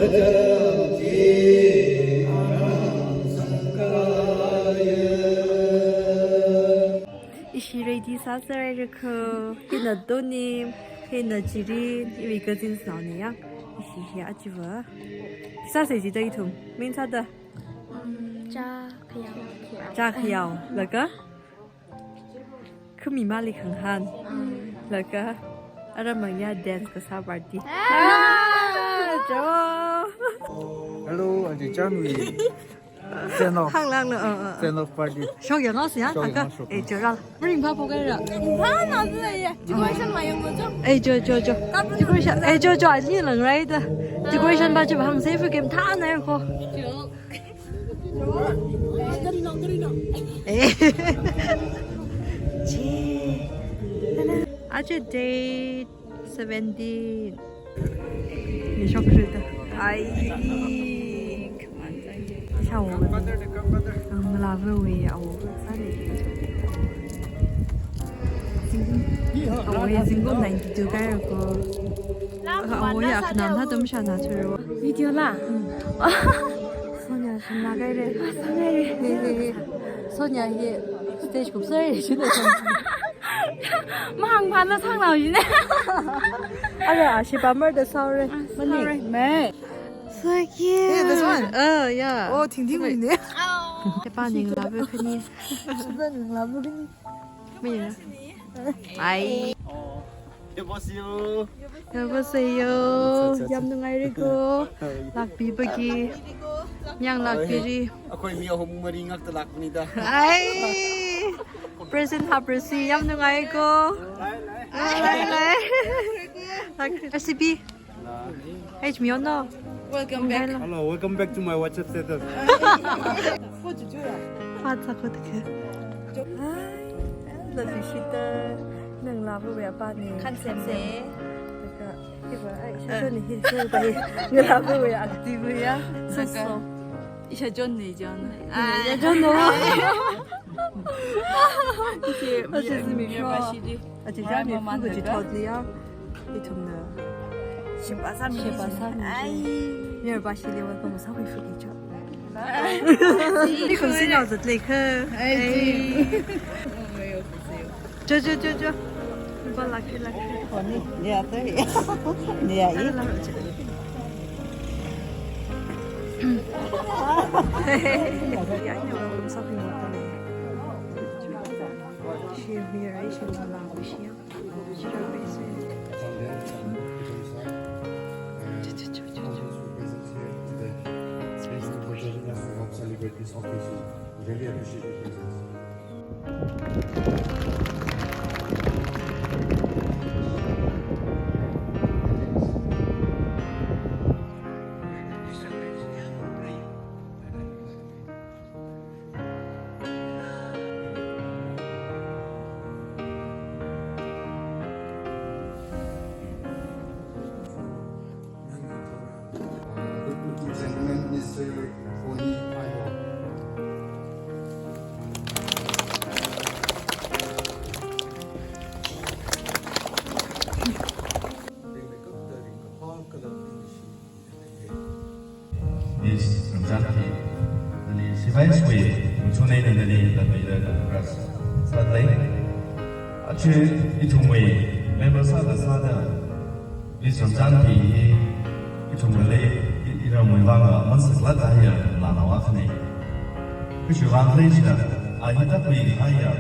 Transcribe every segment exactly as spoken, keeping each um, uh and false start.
Ishi ready sāsārai rekho. Hina Donim, hina Jirin, iwui cousins naona ya. Ishi hi achiva. Sāsai jida ithum. Main sāda. Um, cha khayao. Cha khayao. Laga? Khami mali khangahān. Laga? Aramang ya dance kasā party. Ah! Ah, jo. Hello, aja chānwui. Send off. Hānglang no, uh, uh, uh. Send off party. Shok yang ngau siya, shok yang ngau, shok yang ngau. Eh, jo ra. Maringphā phokaira. Phā na zai ya. Decoration ma yang mo jo. Eh, jo, jo, jo. Decoration. Eh, jo, jo, ali lang rai da. Decoration ba jo hāngsei fu game thā na ko. Jo. Eh. Chi. Aja date seventeen. Ni shok khuda. Ai. Shawo. Ang malabu wi awo. Sani. Awo ya zingkum ninety-two kaira ko. Awo ya khanam tha tum shana churo. Video la. Sonia shana kaire. Sonia. He, he, he. Sonia hi stage kupsai shina. Mahāngphā na sānglao jine. Ara, ashi pamar da saure. Ah, mani. Saure. Mei. So cute. Hey, this one. Oh, yeah. Oh, ting ting ne. Tepa ning labu khani. Tepa ning labu khani. Mei. Ai. Yabosiyo. Yabosiyo. Yam nungairiko. Lakpibagi. Yang lakpiri. Akhoi mi ahum mari ngakta lakpani da. Ai. Present hapresi yam nungaiko. Lai, lai. Lai, lai. Lak-, R C B. H M O no. Welcome back. Hello, welcome back to my WhatsApp status. Phat sākho take. Hi, love you, Shita. Nang labu ya pa ni. Khansemse. Taka, hiba, ai, Shita ni hi, hiba hi. Nang labu ya active ya. So, so. Isha John ni John. Ai. Isha John no. Isi, isi mi, mi, mi, shwa. Aja ya mi fu kaji thot liya. Ithumna. Sheba sāmi. Sheba sāmi. Ai. Mirba shili welcome sāmi fu kaji. Ni khun si nao zat lei kha. Ai. Ai. Jo, jo, jo, jo. Ba lakhe, lakhe. Ni, ni ya, ni ya, i. Ya, ni welcome sāmi fu kaji. Share here, I share the language here. Share this. Thank you for joining us to help celebrate this occasion. Really appreciate your presence. Deputy General Minister Oni Paiwo. Miss Ramzan hi, nali sivai sui, muchunei nali, nali, nali, nali, congrats. Sālei. Achi, ithumwui, member sāda sāda, Miss Ramzan hi, hi, ithumwui lei, i, iramwui vang, mansak lak kahaiya, nana wa khanei. Kashi vang lei chida, a hi tak wui kahaiya,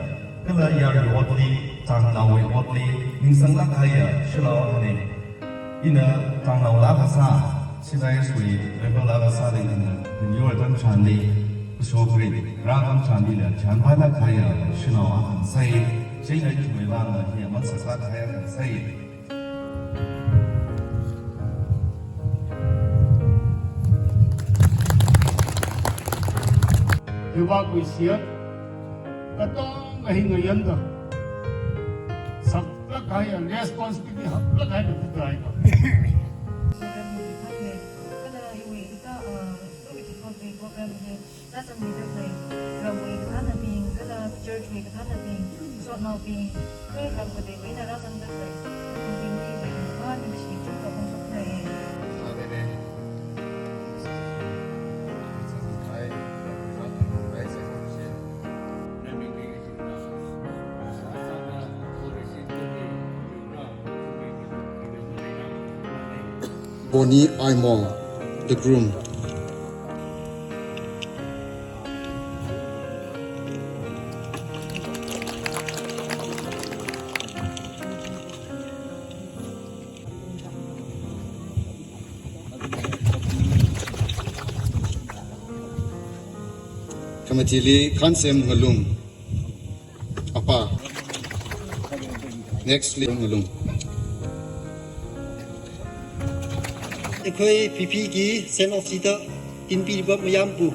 kala yarwui otli, changnaowui otli, ningsang lak kahaiya, shilao khanei. Ina changnao lak kasā, C Y S wui member lak kasā lei ina, ina yur atam chānli, kashok rin, rākam chānli la, chānpai lak kahaiya, shilao akha sai, chieina ithumwui vang la, hi mansak lak kahaiya akha sai. Hiva kuisiya, katong kahi ngayanda, saklak kahaiya, responsibility haklak kahaiya, kati try ka. Program hi thānle, kala hiwui hithā, ah, program hi, program hi, rāzangmida khalei, ramwui kathānnabing, kala church wui kathānnabing, sotnaobing, kala ram kateibing eina rāzangda khalei, ithum bingli, ithum vang ningshi, ithum kapung shokngai. Bonnie Aimo, the groom. Kamathili Khansem Ngalung. Apa. Next li Ngalung. ꯑꯩꯈꯣꯏ ꯄꯤꯄꯤꯒꯤ send off ꯁꯤꯗ ꯇꯤꯟꯕꯤꯔꯤꯕ ꯃꯌꯥꯝꯕꯨ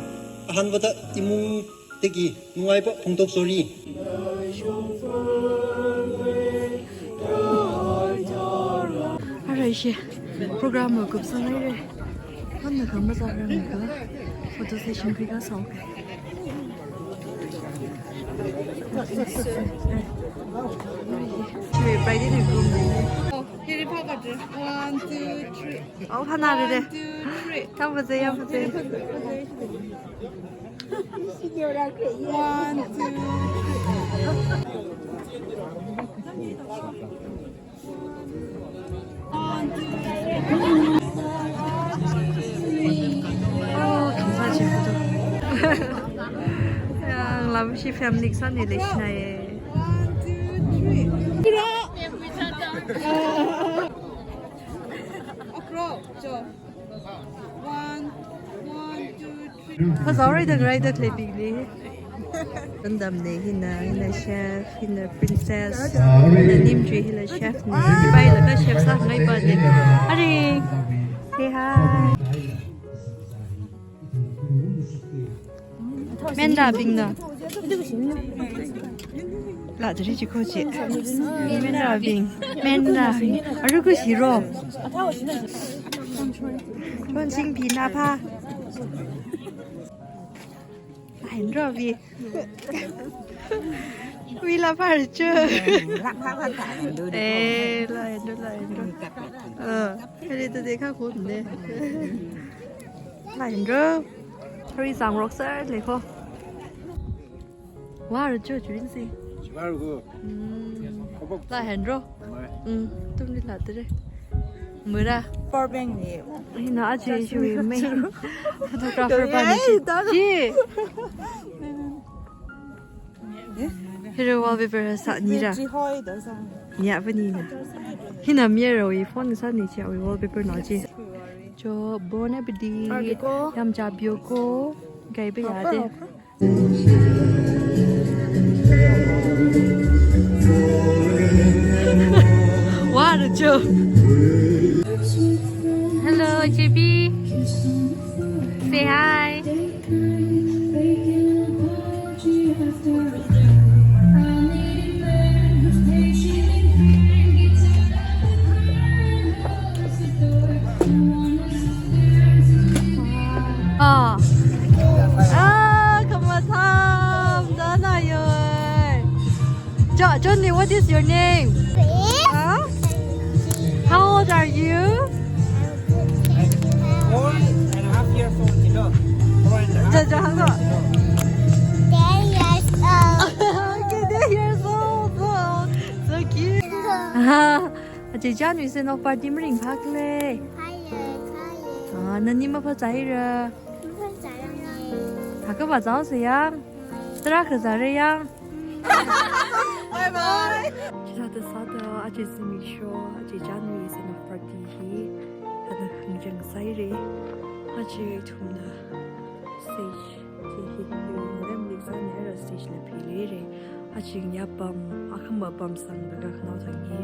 ꯑꯍꯥꯟꯕꯗ ꯏꯃꯨꯡꯗꯒꯤ ꯅꯨꯡꯉꯥꯏꯕ ꯐꯣꯡꯗꯣꯛꯆꯔꯤ꯫ ꯑꯔꯩꯁꯦ, program ꯃꯀꯨꯞ ꯁꯥꯟꯅꯔꯦ꯫ ꯍꯟꯅ ꯈꯪꯕ ꯆꯥꯔꯝꯃꯒ photo session ꯀꯩꯀꯥ ꯁꯥꯎꯒꯦ꯫ One, two, three. ꯑꯧ, ꯍꯥꯟꯅꯔꯦ꯫ One, two, three. ꯊꯝꯃꯁꯦ, ꯌꯥꯝ ꯐꯖꯩ꯫ One, two, three. ꯌꯥꯝ ꯂꯝꯁꯤ family ꯁꯥꯅꯤ ꯂꯩꯁꯤꯅꯥꯏꯌꯦ꯫ One, one, two, three. ꯐꯖꯍꯧꯔꯣꯏꯗ ꯉꯥꯏꯗ ꯂꯩꯕꯤꯒꯅꯤ꯫ ꯄꯥꯟꯗꯝꯅꯦ ꯍꯤꯅ, ꯍꯤꯅ chef, ꯍꯤꯅ princess, ꯍꯤꯅ ꯅꯤꯝꯖꯨ, ꯍꯤꯅ chef ꯅꯦ꯫ ꯏꯕꯥꯏꯂꯒ chef ꯁꯥ ꯉꯥꯏꯕꯅꯦ꯫ ꯑꯔꯦ, say hi꯫ ꯃꯦꯟꯗꯥꯕꯤꯡꯅ꯫ ꯂꯥꯛꯇ꯭ꯔꯤ ꯆꯤꯈꯣ ꯆꯤ꯫ ꯃꯦꯟꯗꯥꯕꯤꯡ꯫ ꯃꯦꯟꯗꯥꯕꯤꯡ꯫ ꯑꯔꯨ ꯀꯨꯁꯤꯔꯣ꯫ ꯂꯣꯟꯁꯤꯡ ꯐꯤ ꯅꯥ ꯐꯥ꯫ ꯍꯥꯏꯟꯗ꯭ꯔꯣ ꯕꯤ꯫ ꯋꯤ ꯂꯥ ꯐꯥꯔ ꯆꯨ꯫ ꯑꯦ, ꯂꯥꯏꯟꯗ꯭ꯔꯣ, ꯂꯥꯏꯟꯗ꯭ꯔꯣ꯫ ꯑ, ꯀꯔꯤ ꯇꯗꯦ ꯈꯥ ꯈꯣꯠꯅꯦ꯫ ꯂꯥꯏꯟꯗ꯭ꯔꯣ꯫ ꯍꯔꯤ ꯆꯥꯡꯔꯣꯛ ꯁꯔ ꯂꯩꯈꯣ꯫ ꯋꯥꯔ ꯆꯨ ꯆꯨꯔꯤꯟꯁꯤ꯫ ꯋꯥꯔꯒꯣ꯫ ꯎꯝ꯫ ꯂꯥꯏꯟꯗ꯭ꯔꯣ꯫ ꯎꯝ, ꯇꯨꯝꯗꯤ ꯂꯥꯛꯇ꯭ꯔꯦ꯫ ꯃꯨꯔꯥ꯫ Power bank ꯅꯦ꯫ ꯑꯩꯅ ꯑꯆꯦ ꯁꯨꯏ ꯃꯩ꯫ Photographer ꯄꯥꯅꯤ꯫ ꯑꯦ, ꯇꯥꯔꯣ꯫ ꯆꯤ꯫ ꯍꯤꯔꯣ wallpaper ꯁꯥꯅꯤꯔꯥ꯫ ꯌꯥꯕꯅꯤꯅ꯫ ꯍꯤꯅ ꯃꯤꯔꯣ ꯏ phone ꯁꯥꯅꯤ ꯆꯤ ꯑꯣꯏ wallpaper ꯅꯣ ꯆꯤ꯫ ꯆꯣ, bon appetit꯫ ꯌꯥꯝ ꯆꯥꯕꯤꯌꯣꯀꯣ꯫ ꯀꯩꯕ ꯌꯥꯗꯦ꯫ ꯋꯥꯔ ꯆꯣ꯫ Hello, J B. Say hi. Ah. Ah, kamatham, dana yoi. Jo-, Johnny, what is your name? Huh? How old are you? Four and a half years old, you know. Four and a half. Jo, jo, hang on. Ten years old. Okay, ten years old. Wow, so cute. Ache January send off party maringphākle. Phāye, phāye. Ah, nani maphāzāra? Maphāzārange. Thākha vāzāsa yang. Tarākha zāra yang. Bye bye. Chithāda sāda ache zimiksho, ache January send off party hi hānga khangchang sāhaire. Ache ithumna stage, chi hi hi, ngalem lik sāni haira stage la phi leire. Achi ngayā pam, akhama pam sanglaga khanao thang hi.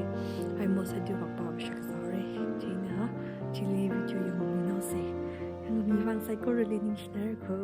Ai mo sa du vak pam shak sāhaire. China, chili video yangminaose. Yangmiwui vang saikorali ningshinai ko.